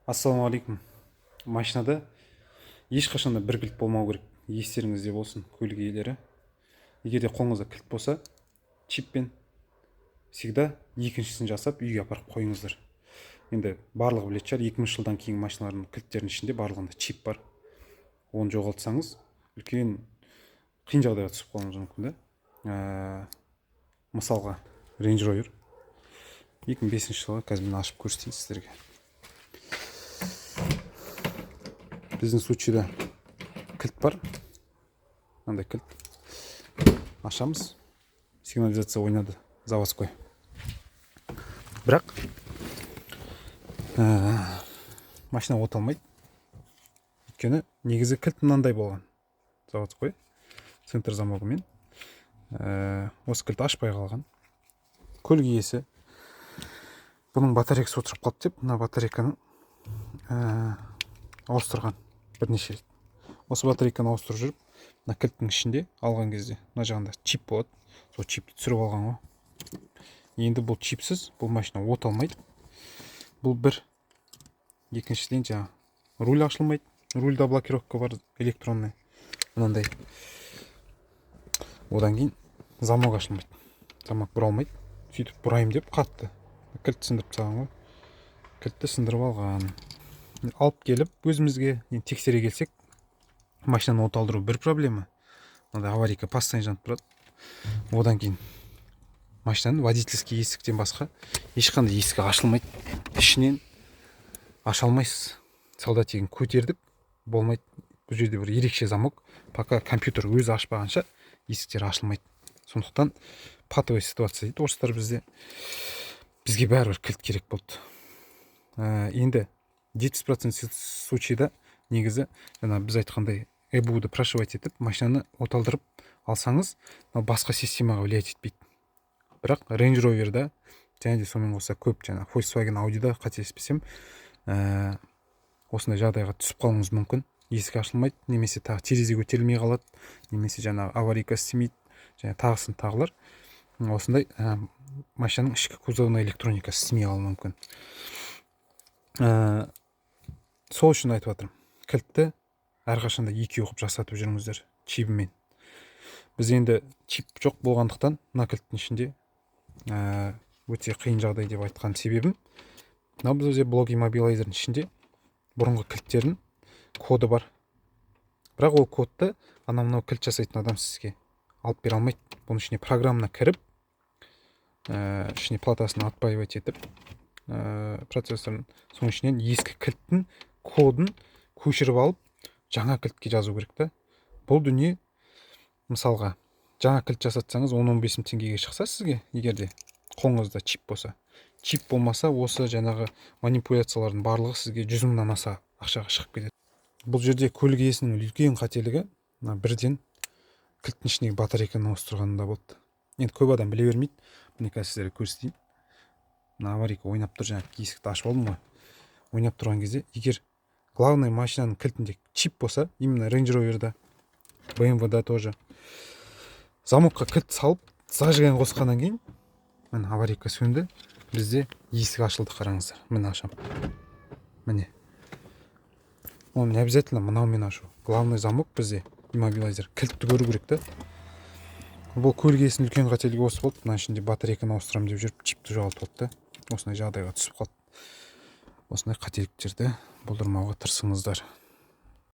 Ассалаумағалейкум. Машинада ешқашан да бір кілт болмау керек, естеріңізде болсын, көлік иелері. Егер де қолыңызда кілт болса, чиппен, всегда екіншісін жасап, үйге апарып қойыңыздар. Енді барлығы білетін шығар, 2000 жылдан кейінгі машиналардың кілттерінің ішінде барлығында чип бар. Оны жоғалтсаңыз, үлкен қиын жағдайға түсіп қалуыңыз мүмкін да. Мысалға, Range Rover 2005 жылғы. Қазір мен ашып көрсетейін сіздерге. Біздің случайда кілт бар, мынандай кілт. Ашамыз, сигнализация ойнады, заводской. Бірақ машина от алмайды, өйткені негізі кілт мынандай болған, заводской центр замогымен. Осы кілт ашпай қалған. Көлік иесі бұның батарейкасы отырып қалды деп, мына батарейканы ауыстырған бірнеше рет. Осы батарейканы ауыстырып жүріп, мына кілттің ішінде алған кезде мына жағында чип болады, сол чипті түсіріп алған ғой. Енді бұл чипсіз бұл машина от алмайды. Бұл бір. Екіншіден, жаңағы руль ашылмайды, рульда блокировка бар электронный мынандай. Одан кейін замок ашылмайды, замок бұралмайды. Сөйтіп бұраймын деп қатты кілт сындырып тастаған ғой, кілтті сындырып алған. Алып келіп өзімізге енді тексере келсек, машинаны от алдыру бір проблема, мынандай аварийка постоянно жанып тұрады. Одан кейін машинаның водительский есіктен басқа ешқандай есігі ашылмайды, ішінен аша алмайсыз. Солдатигін көтердік, болмайды. Бұл жерде бір ерекше замок, пока компьютер өзі ашпағанша есіктер ашылмайды. Сондықтан патовая ситуация дейді орыстар. Бізге бәрібір кілт керек болды. Енді 70% случайда негізі жаңа біз айтқандай ЭБУ-ды прошивать етіп, машинаны оталдырып алсаңыз, мынау басқа системаға влиять етпейді. Бірақ Range Rover'да және де сонымен қоса көп жаңағы Volkswagen, Audi'да, қателеспесем, осындай жағдайға түсіп қалуыңыз мүмкін: есік ашылмайды немесе тағы терезе көтерілмей қалады немесе жаңағы аварийка істемейді және тағысын тағылар. Осындай машинаның ішкі кузовной электроникасы істемей қалуы мүмкін. Сол үшін айтып жатырмын, кілтті әрқашанда екеу қылып жасатып жүріңіздер чибімен. Біз енді чип жоқ болғандықтан, мына кілттің ішінде өте қиын жағдай деп айтқан себебім, мынау бізде блок иммобилайзердің ішінде бұрынғы кілттердің коды бар. Бірақ ол кодты анау мынау кілт жасайтын адам сізге алып бере алмайды. Бұның ішіне программына кіріп, ішіне платасын отпаивать етіп, процессорын, соның ішінен ескі кілттің кодын көшіріп алып, жаңа кілтке жазу керек та. Бұл дүние, мысалға, жаңа кілт жасатсаңыз, 10-15 мың теңгеге шықса сізге, егер де қолыңызда чип болса. Чип болмаса, осы жаңағы манипуляциялардың барлығы сізге 100 мыңнан аса ақшаға шығып кетеді. Бұл жерде көлік иесінің үлкен қателігі мына бірден кілттің ішіндегі батарейканы ауыстырғанында болды. Енді көп адам біле бермейді. Міне, қазір сіздерге көрсетейін. Мына аварийка ойнап тұр, жаңағы есікті ашып алдым ғой. Ойнап тұрған кезде, егер главный машинаның кілтінде чип болса, именно Range Rover'да, BMW-да тоже, замокқа кілт салып, зажигание қосқаннан кейін, міне, аварийка сөнді, бізде есік ашылды. Қараңыздар, міне, ашамын, міне. Оны не обязательно мынаумен ашу. Главный замок бізде иммобилайзер, кілтті көру керек та. Бұл көлік иесінің үлкен қателігі осы болды. Мына ішінде батарейканы ауыстырамын деп жүріп, чипті жоғалтып алды да, осындай жағдайға түсіп қалды. Осындай қателіктерді болдырмауға тырысыңыздар.